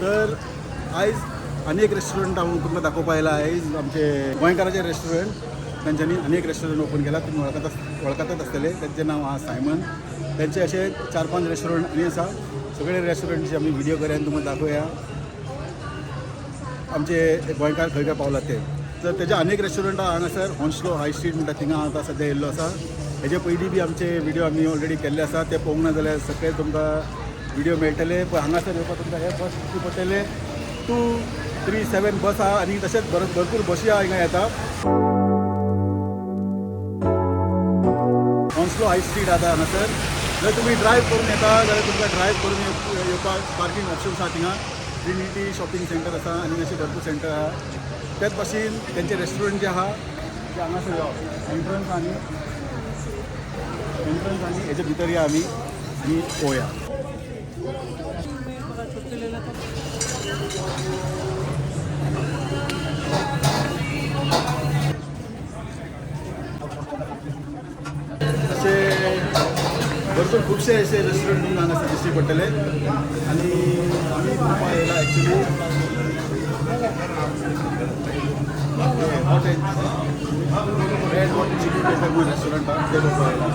तर आयज आनी एक रेस्टॉरंट हांव तुमकां दाखोवपा आयला. आयज आमचे गोंयकाराचे रेस्टॉरंट, तांच्यांनी आनी एक रेस्टॉरंट ओपन केला. तुमी वळखतात आसतले. तांचें नांव आहा सायमन. तांचे अशे चार पांच रेस्टॉरंट आनी आसा. सगळे रेस्टॉरंटचे आमी व्हिडिओ करूया आनी तुमकां दाखोवया आमचे गोंयकार खंय खंय पावला ते. तर तेजे अनेक रेस्टॉरंट आहा हांगासर. हॉन्सलो हाय स्ट्रीट म्हणटा थिंगा आतां सद्या येयल्लो आसा. हेजे पयलीं बी आमचे व्हिडिओ आमी ऑलरेडी केल्ले आसा. ते पळोवंक ना जाल्यार सकयल तुमकां व्हिडिओ मेळटले. पण हांगासर येवपाक तुमकां हे बस दिश्टी पडटले. 237 बस आहा आनी तशेंच भरपूर बशी आहा हिंगा येता. हॉन्सलो हाय स्ट्रीट आतां हांगासर. जर तुमी ड्रायव्ह करून येता जाल्यार तुमकां ड्रायव्ह करून येवपाक पार्कींग ऑप्शन्स आहा थिंगा. ट्रिनिटी शॉपिंग सेंटर आसा आनी अशें भरपूर सेंटर आहा. त्याच भाशेन तेंचे रेस्टॉरंट जे आहा ते हांगासर यो एंट्रन्स आनी एंट्रन्स आनी हेजे भितर या आमी आनी पळोवया. असे भरपूर खुबशे असे रेस्टॉरंट तुमकां हांगासर दिश्टी पडटले. आनी आमी पळोवपाक येयला actually hot and red hot chili pepper म्हणून रेस्टॉरंट आहा, ते पळोवपाक येयला.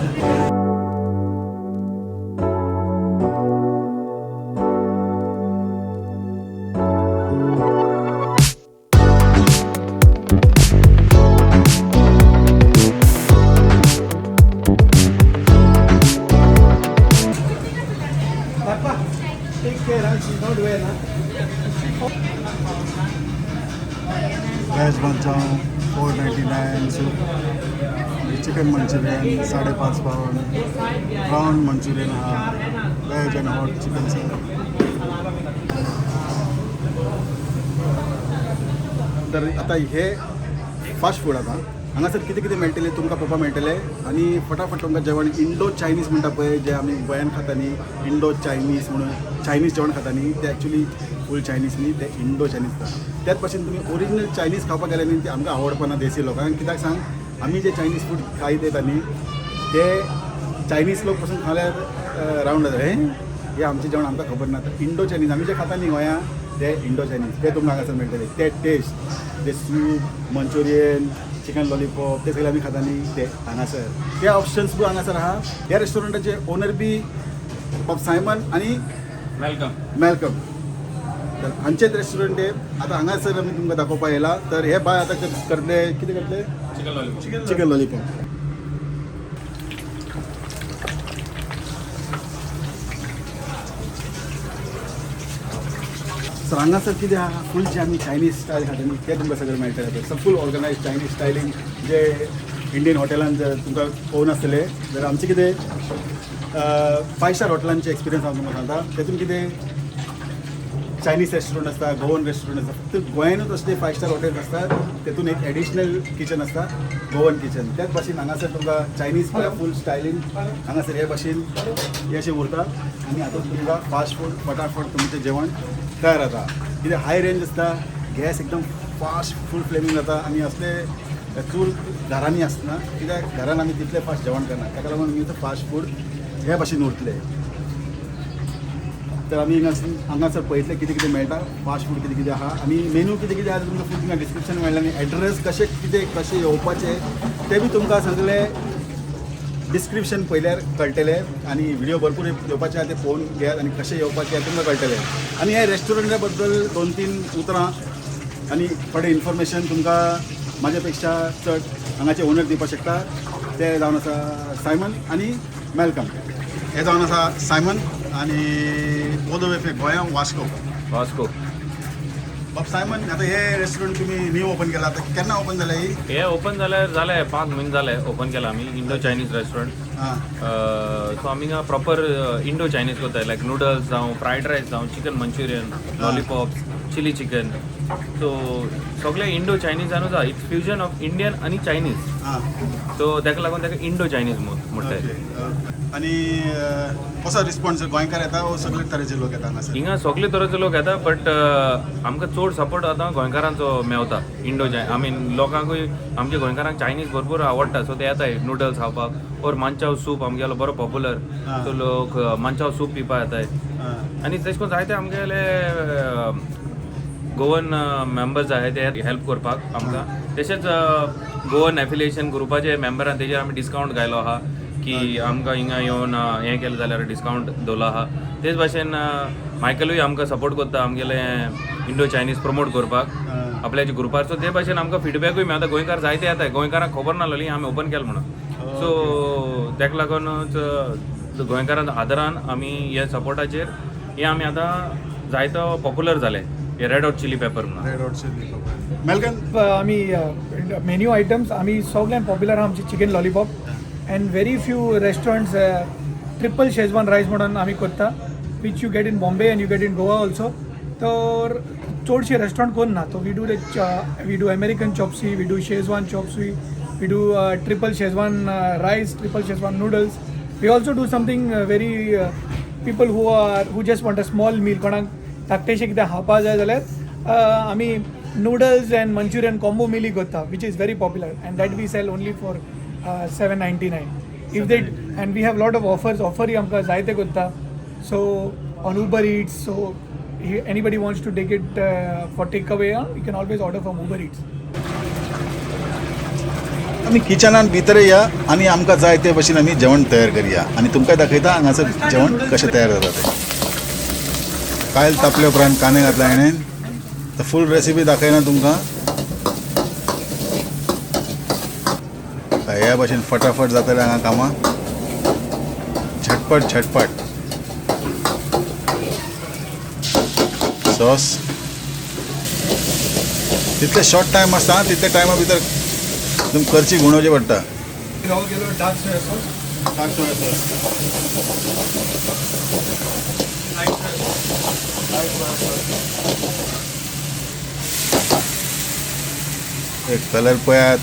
Papa, take care, huh? She's not well, huh? Veg manchow 4.99, soup, chicken Manchurian 5.5 pound, prawn Manchurian आहा, veg and hot chicken sir. तर आता हे फास्ट फूड आतां हांगासर कितें कितें मेळटलें तुमकां पळोवपाक मेळटलें. आनी फटाफट तुमकां जेवण इंडो चायनीज म्हणटा पळय, जें आमी गोंयान खाता न्ही इंडो चायनीज म्हणून चायनीज जेवण खाता न्ही, तें एक्चुली फूल चायनीज न्ही, तें इंडो चायनीज आसता. त्याच भाशेन तुमी ओरिजिनल चायनीज खावपाक गेले न्ही, तें आमकां आवडपा ना देसी लोकांक. कित्याक सांग, आमी जे चायनीज फूड खायत येता न्ही ते चायनीज लोक पसून खाल्यार रावंड जाता. हें हें आमचें जेवण आमकां खबर ना. तर इंडो चायनीज आमी जें खाता न्ही गोंयां ते इंडो चायनीज, ते तुमकां हांगासर मेळटले. ते टेस्ट, ते सूप, मंचुरियन, चिकन लॉलीपॉप, ते सगळे आमी खाता न्ही ते हांगासर. ते ऑप्शन्स बी हांगासर आहा. ह्या रेस्टॉरंटाचे ओनर बी बाब सायमन आनी welcome. Malcolm. तर हांचेच रेस्टॉरंट हे आतां हांगासर आमी तुमकां दाखोवपाक येयला. तर हे बाय आतां करतले, कितें करतले? Chicken lollipop. Chicken lollipop. Sir हांगासर कितें आहा, फूल जे आमी चायनीज स्टायल खाता न्ही तें तुमकां सगळें मेळटलें. सर फूल ऑर्गनायज चायनीज स्टायलीन जे इंडियन हॉटेलान जर तुमकां पळोवन आसतलें जाल्यार आमचें कितें फायव स्टार हॉटेलांचे एक्सपिरियन्स हांव तुमकां सांगता. तेतून कितें चायनीज रेस्टॉरंट आसता, गोवन रेस्टॉरंट आसता. फक्त गोंयानूच असले फायव स्टार हॉटेल्स आसतात, तेतून एक एडिशनल किचन आसता, गोवन किचन. त्याच भाशेन हांगासर तुमकां चायनीज फूल स्टायलीन हांगासर हे भाशेन हे अशें उरता. आनी हातूंत तुमकां फास्ट फूड फटाफट तुमचें जेवण तयार जाता. कितें हाय रेंज आसता, गॅस एकदम फास्ट फूल फ्लेमींग जाता. आनी असले चूल घरांनी आसना, कित्याक घरान आमी तितलें फास्ट जेवण करना. ताका लागून आमी फास्ट फूड हे भाशेन उरतले. तर आमी हांगासर पळयतले कितें कितें मेळटा, फास्ट फूड कितें कितें आहा आनी मेनू कितें कितें आहा तें तुमकां फूल तुमकां डिस्क्रिप्शन मेळ्ळें. आनी एड्रेस कशें कितें कशें येवपाचें तें बी तुमकां सगळें डिस्क्रिप्शन पळयल्यार कळटलें. आनी व्हिडिओ भरपूर येवपाचे आहा, ते पळोवन घेयात आनी कशें येवपाचें तें तुमकां कळटलें. आनी ह्या रेस्टॉरंटा बद्दल दोन तीन उतरां आनी थोडें इन्फॉर्मेशन तुमकां म्हाज्या पेक्षा चड हांगाचे ओनर दिवपाक शकता. ते जावन आसा सायमन आनी मॅलकम. हे जावन आसा सायमन आनी ऑल the way गोंया वास्को. वास्को. बाब सायमन, आतां हे रेस्टॉरंट तुमी न्यू ओपन केला, आतां केन्ना ओपन जालें ही? हे ओपन जाल्यार जालें 5 म्हयने जाले ओपन केला आमी इंडो चायनीज रेस्टॉरंट. हां. सो आमी हिंगा प्रॉपर इंडो चायनीज करताय, लायक नुडल्स जावं, फ्रायड रायस जावं, chicken Manchurian, lollipops, chilli chicken. So सगळे इंडो चायनीजानूच आहा. It's fusion of Indian आनी चायनीज. सो ताका लागून ताका इंडो चायनीज म्हणटाय. ओके. आनी कसो रिस्पॉन्स, गोंयकार येता वो सगळे तरेचे लोक येता हांगासर? हिंगा सगळे तरेचे लोक येता, बट आमकां चड सपोर्ट आतां गोंयकारांचो मेवता. इंडो चाय I mean लोकांकूय आमच्या गोंयकारांक चायनीज भरपूर आवडटा. सो ते येताय नुडल्स खावपाक और मांचाव सूप आमगेलो बरो पॉप्युलर. सो लोक मांचाव सूप पिवपाक येताय. आनी तशें करून जायते आमगेले गोवन मेंबर्स आहाय ते हेल्प करपाक आमकां. तशेंच गोवन एफिलिएशन ग्रुपाचे मेंबर आहा, तेजेर आमी डिस्कावंट घायलो आहा की आमकां हिंगा येवन हें केलें जाल्यार डिस्कावंट दवरलो आहा. तेच भाशेन मायकलूय आमकां सपोर्ट करता आमगेले इंडो चायनीज प्रमोट करपाक आपल्याच्या ग्रुपार. सो ते भाशेन आमकां फिडबॅकूय मेळटा. गोंयकार जायते येताय, गोंयकारांक खबर नासलेली आमी ओपन केलें म्हणून. सो तेका लागूनच गोंयकारांच्या आदारान आमी हे सपोर्टाचेर हे आमी आतां जायतो पॉप्युलर जाले हे रेड हॉट चिली पेपर म्हणून. रेड हॉट चिली पेपर मेलकन. आमी मेन्यू आयटम्स आमी सगळ्यान पॉप्युलर आहा आमची chicken lollipop and very few restaurants triple Schezwan rice म्हणून आमी करता, which you get in Bombay and you get in Goa also. तर चडशे रेस्टॉरंट कोण ना. तो we do American chop suey, we do Schezwan chop suey, we do triple Schezwan rice, triple Schezwan noodles. We also do something very people who just want a small meal, कोणाक धाकटेशें कितें खावपा जाय जाल्यार आमी noodles and Manchurian combo मिली करता, which is very popular and that we sell only for 799 if they. And we have lot of offers. ऑफरय आमकां जायते करता. So on Uber Eats, so anybody wants to take it for take away, you can always order from Uber Eats. आमी किचनान भितर या आनी आमकां जाय ते भशेन आमी जेवण तयार करया आनी तुमकां दाखयता हांगासर जेवण कशें तयार जाता तें. कायल तापले उपरांत कांदे घातला हाणें. तर फूल रेसिपी दाखयना तुमकां. ह्या भशेन फटाफट जातलें हांगा कामां, झटपट झटपट. सॉस तितले शॉर्ट टायम आसता, तितले टायमा भितर एकदम करची गुणोवची पडटा. Dark soya sauce. Dark soya sauce. Light soya sauce. Light soya sauce. एक कलर पळयात.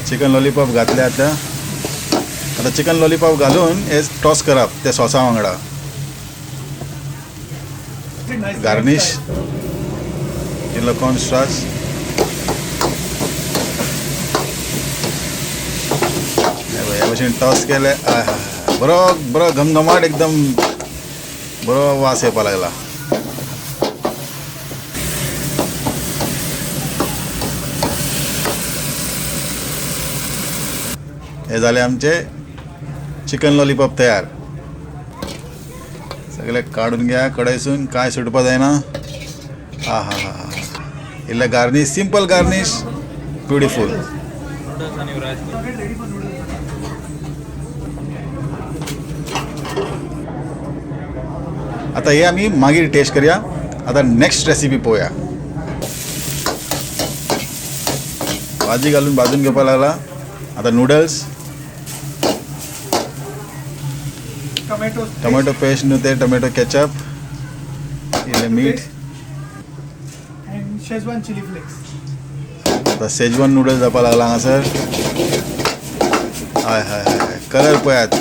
चिकन लॉलीपॉप घातले आतां. आतां चिकन लॉलीपॉप घालून हे टॉस करप त्या सॉसा वांगडा. गार्निश इल्लो कॉर्न स्टार्च. हे भशेन टॉस केले. बरो बरो घमघमाट, एकदम बरो वास येवपा लागला. हे जाले आमचे चिकन लॉलीपॉप तयार. सगळे काडून घ्या कढईसून, काय सुटपा जायना. हा हा हा हा. इल्ले garnish, simple garnish, beautiful. Noodles आनी रायस. Ready for noodles. आता हे आमी मागीर टेस्ट करया. आता नेक्स्ट रेसिपी पळोवया. भाजी घालून भाजून घेवपाक लागला. आता नुडल्स. टोमॅटो. टोमॅटो पेस्ट न्हू ते, टोमॅटो केचप, इल्लें मीठ. And Schezwan chilli flakes. आता शेजवान नुडल्स जावपाक लागला हांगासर. हय हय हय, कलर पळयात.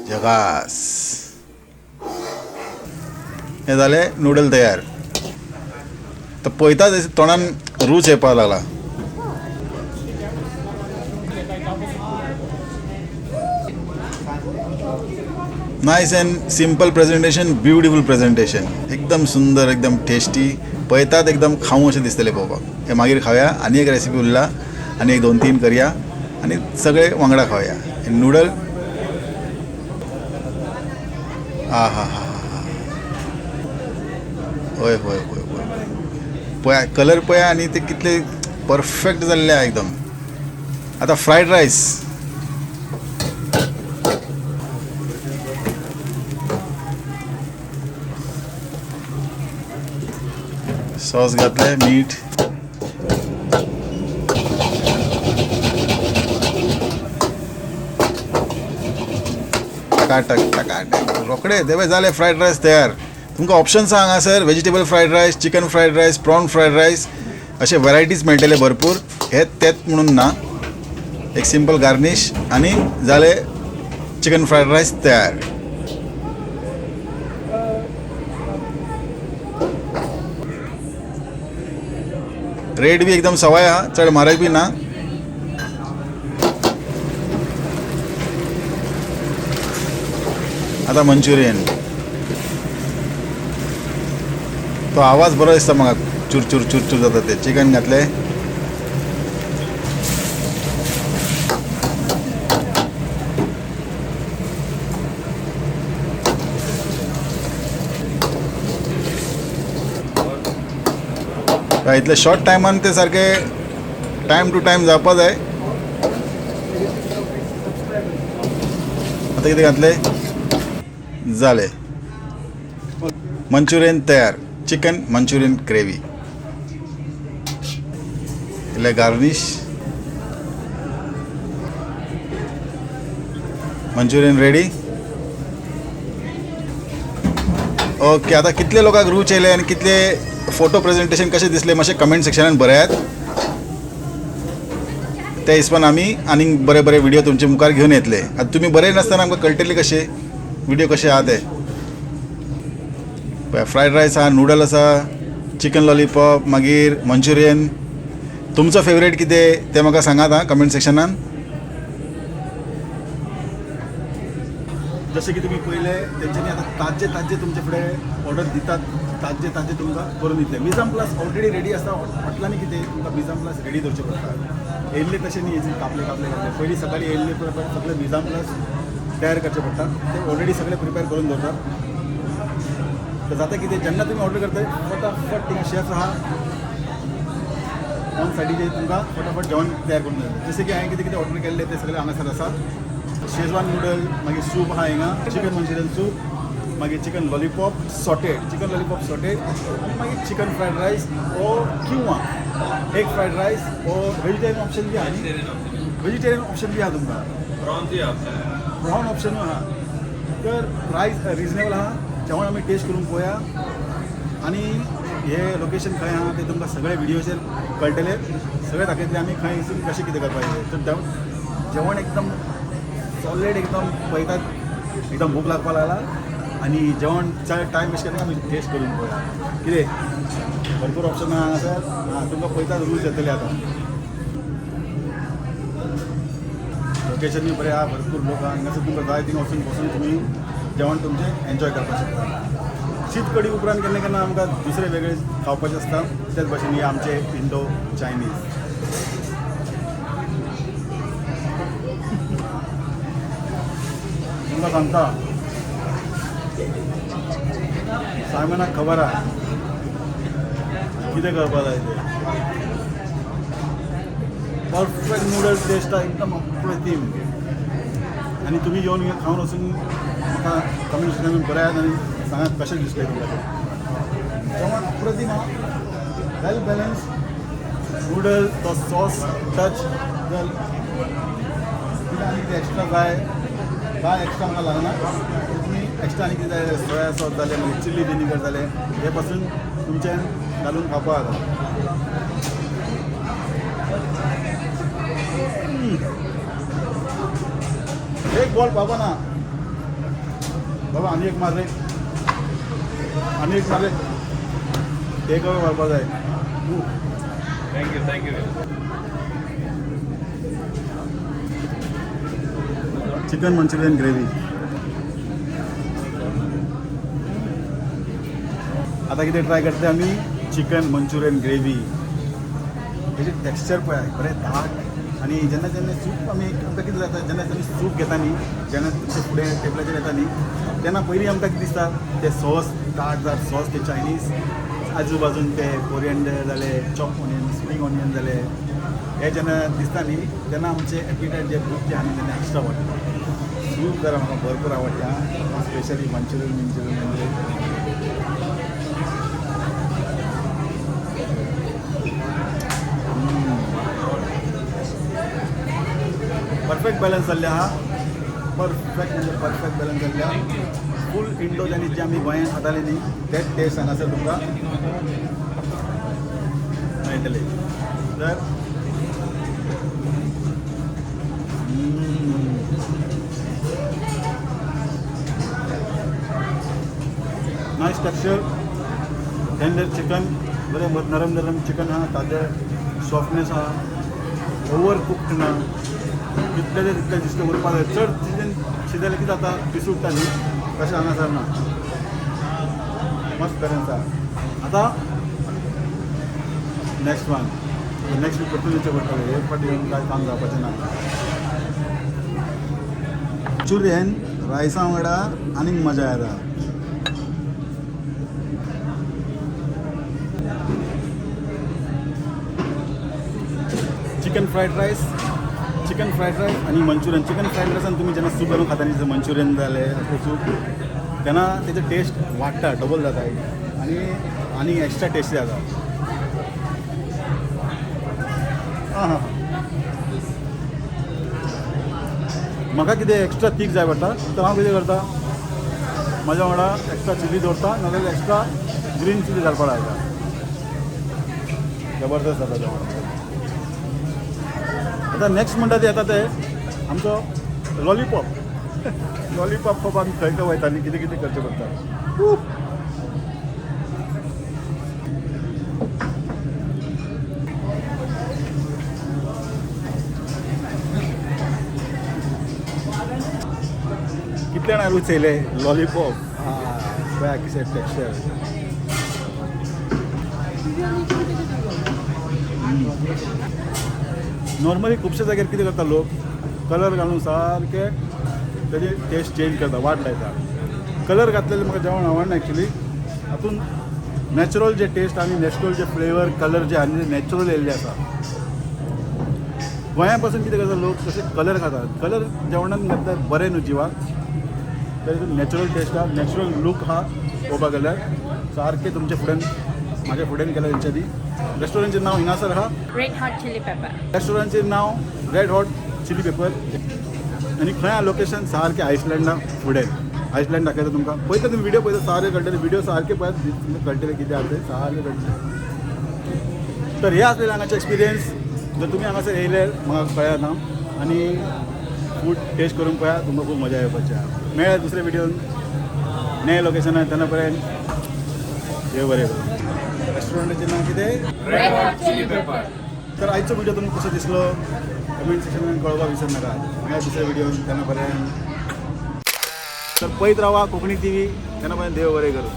जगास हे जाले नुडल तयार. तर पळयताच तोंडान रूच येवपाक लागला. Nice and simple presentation, beautiful presentation, एकदम सुंदर, एकदम टेस्टी. पळयतात एकदम खावूं अशें दिसतलें पळोवपाक. हे मागीर खावया. आनी एक रेसिपी उरला, आनी एक दोन तीन करया आनी सगळे वांगडा खावया. हे नुडल, आ हा हा हा, हय हय हय हय. पळया कलर पळया आनी ते कितले परफेक्ट जाल्ले आहा एकदम. आतां फ्रायड रायस. सॉस घातले, मीठ. टकाटक टकाटक रोखडे देवे जाले फ्रायड रायस तयार. तुमकां ऑप्शन्स आहा हांगासर, vegetable fried rice, chicken fried rice, prawn fried rice, अशे वरायटीज मेळटले भरपूर. हेच तेच म्हणून ना. एक सिंपल गार्निश आनी जाले चिकन फ्रायड रायस तयार. रेट बी एकदम सवाय आहा, चड म्हारग बी ना. आतां मंचुरियन, तो आवाज बरो दिसता म्हाका, चूर चूर चूर चूर जाता ते. चिकन घातले, इतले शॉर्ट टायमान ते सारके टायम टू टायम जावपा जाय. आतां कितें घातले, जालें मंचुरियन तयार. चिकन मंचुरियन ग्रेवी इल्लें गार्निश. Manchurian ready. ओके, आतां कितले लोकांक रूच येयले आनी कितले फोटो प्रेजेंटेशन कशें दिसलें मातशें कमेंट सेक्शनान बरयात. त्या हिसपान आमी आनीक बरे बरे व्हिडिओ तुमचे मुखार घेवन येतले. आतां तुमी बरय नासतना आमकां कळटलें कशें व्हिडिओ कशें आहा ते. फ्रायड रायस आहा, नुडल आसा, चिकन लॉलीपॉप, मागीर मंचुरियन. तुमचो फेवरेट कितें तें म्हाका सांगात आं कमेंट सेक्शनान. जशें की तुमी पयले तेंच्यांनी आतां ताज्जे ताज्जे तुमचे फुडें ऑर्डर दितात, ताज्जे ताज्जे तुमकां करून दितले. मिजाम प्लस ऑलरेडी रेडी आसा. हॉटेलांनी कितें तुमकां मिजाम प्लस रेडी दवरचें पडटा. येयल्ले तशें न्ही, कापले कापले कापले पयलीं सकाळीं येयल्ले पळय सगळे मिजाम प्लस तयार करचें पडटा. ते ऑलरेडी सगळे प्रिपेर करून दवरतात. तर जाता कितें, जेन्ना तुमी ऑर्डर करता फटाफट थिंगा शेफ आहा ऑन सायडीचेर तुमकां फटाफट जेवण तयार करून दिता. जशें की हांवें कितें कितें ऑर्डर केल्लें तें सगळें हांगासर आसा. शेजवान नुडल, मागीर सूप आहा हिंगा, चिकन मंचुरियन सूप, मागीर chicken lollipop sauteed, chicken lollipop sauteed, आनी मागीर चिकन फ्रायड रायस ओ किंवा egg fried rice or vegetarian option B आहा न्ही, व्हेजिटेरियन ऑप्शन बी आहा तुमकां, प्रॉन ऑप्शनूय आहा. तर प्रायस रिजनेबल आहा. जेवण आमी टेस्ट करून पळोवया आनी हे लोकेशन खंय आहा तें तुमकां सगळे व्हिडियोचेर कळटलें. सगळें दाखयतलें आमी खंय वचून कशें कितें करपाचें. तर जेवण एकदम सॉलीड, एकदम पळयतात एकदम भूक लागपाक लागला आनी जेवण चड टायम वेस्ट करना, आमी टेस्ट करून पळोवया. कितें भरपूर ऑप्शन आहा हांगासर. आं, तुमकां पळयतात रूच येतले. आतां लोकेशन बी बरें आहा, भरपूर लोक आहा हांगासर. तुमकां जाय थिंगा वचून बसून तुमी जेवण तुमचें एन्जॉय करपाक शकता. शीत कडी उपरांत केन्ना केन्ना आमकां दुसरे वेगळे खावपाचें आसता, तेच भाशेन हे आमचे इंडो चायनीज. तुमकां सांगता सायमनाक खबर आहा कितें करपा जाय तें. परफेक्ट नुडल्स टेस्ट आहा एकदम अप्रतीम. आनी तुमी येवन हें खावन वचून म्हाका कमेंट सेक्शनान बरयात आनी सांगात कशें दिसलें तुमकां तें. जेवण अप्रतीम आहा, वेल बॅलन्स नुडल, तो सॉस टच. जर कितें आनी कितें एक्स्ट्रा जाय, कांय एक्स्ट्रा म्हाका लागना. तुमी एक्स्ट्रा आनी कितें जाय, सोया सॉस जालें, मागीर चिल्ली विनिगर जालें, हे पासून तुमच्यान घालून खावपाक जाता. एक बॉल बाबा ना बाबा, आनी एक मार रे, आनी एक मार रे, टेक अवे मारपा जाय. Thank you, thank you. Chicken Manchurian gravy. आता कितें ट्राय करतले आमी, चिकन मंचुरियन ग्रेवी. हेजे टेक्स्चर पळय बरें दाट. आनी जेन्ना जेन्ना सूप आमी, आमकां कितें जाता, जेन्ना तुमी सूप घेता न्ही, जेन्ना तुमचे फुडें टेबलाचेर येता न्ही, तेन्ना पयलीं आमकां कितें दिसता, ते सॉस, दाट दाट सॉस, ते चायनीज, आजू बाजून ते कोरियंडर जाले, चॉप ऑनियन, स्प्रींग ऑनियन जाले, हे जेन्ना दिसता न्ही तेन्ना आमचे एपिटायट जे भूक जे आहा न्ही तेन्ना एक्स्ट्रा वाडटा. सूप जरा म्हाका भरपूर आवडटा, स्पेशली मंचुरियन मंचुरियन म्हणजे. परफेक्ट बॅलन्स जाल्ले आहा, परफेक्ट म्हणजे परफेक्ट बॅलन्स जाल्ले आहा. फूल इंडो चायनीज जे आमी गोंयांत खाताले न्ही तेच टेस्ट हांगासर तुमकां मेळटले. तर nice texture, tender chicken, बरें नरम नरम चिकन आहा, ताजें. सॉफ्टनेस आहा, ओवर कुक्ड ना. जितले ते तितले दिसले उरपा जाय. चड शिजन शिजल्यार कितें जाता, पिसुडटा न्ही, तशें हांगासर ना. मस्त बॅलन्स आहा. आतां नेक्स्ट वन, नेक्स्ट वीक परतून येवचें पडटलें. एक फावटी येवन कांय काम जावपाचें ना. मंचुरियन रायसा वांगडा आनीक मजा येता. Chicken fried rice, chicken fried rice आनी मंचुरियन. चिकन फ्रायड रायसान तुमी जेन्ना सूप घालून खाता न्ही, मंचुरियन जालें असलें सूप, तेन्ना तेजो टेस्ट वाडटा, डबल जाता आनी आनी एक्स्ट्रा टेस्टी जाता. आं हां, म्हाका कितें एक्स्ट्रा तीख जाय पडटा तर हांव कितें करता, म्हाज्या वांगडा एक्स्ट्रा चिली दवरता, नाजाल्यार एक्स्ट्रा ग्रीन चिली घालपाक लायता. जबरदस्त जाता जेवण. आतां नेक्स्ट म्हणटा ते येता ते आमचो लॉलीपॉप. लॉलीपॉप खावपाक आमी खंय खंय वयता आनी कितें कितें करचें पडटा. कितले जाणां रूच येयले लॉलीपॉप? पळया कितें टेक्स्चर. नॉर्मली खुबशे जाग्यार कितें करता लोक, कलर घालून सारके तेजी टेस्ट चेंज करता, वाट लायता. कलर घातलेले म्हाका जेवण आवडना एक्चुली. हातून नॅचरल जे टेस्ट आनी नॅचरल जे फ्लेवर कलर जे आनी नॅचरल येयल्ले आसा. गोंया पासून कितें करता लोक, तशे कलर घालतात. कलर जेवणान घातल्यार बरें न्हू जिवाक. तर नॅचरल टेस्ट आहा, नॅचरल लूक आहा. पळोवपाक गेल्यार सारकें तुमच्या फुड्यान, म्हाज्या फुड्यान केल्या तेंच्यांनी. रेस्टॉरंटचें नांव हिंगासर आहा. Red Hot Chili Pepper. रेस्टॉरंटचें नांव रेड हॉट चिली पेपर. आनी खंय आहा लोकेशन, सारकें आयसलँडा फुडें. आयसलँड दाखयता तुमकां. पळयता तुमी व्हिडियो पळयता सारकें कळटलें. व्हिडियो सारके पळयात, तुमकां कळटलें कितें आहा तें सारकें कळटलें. तर हे आसलेले हांगाचे एक्सपिरियन्स. जर तुमी हांगासर येयले म्हाका कळयात ना आनी फूड टेस्ट करून पळयात, तुमकां खूब मजा येवपाची आहा. मेळ्या दुसऱ्या व्हिडियोन नये लोकेशनार. तेन्ना पर्यंत देव बरें करूं. रेस्टॉरंटाचें नांव कितें? Red Hot Chili Pepper. तर आयचो व्हिडिओ तुमकां कसो दिसलो कमेंट सेक्शनान कळोवपाक विसर नाका. मेळ्या दुसऱ्या व्हिडियोन, तेन्ना पर्यंत तर पळयत रावा कोंकणी टीव्ही. तेन्ना पर्यंत देव बरें करूं.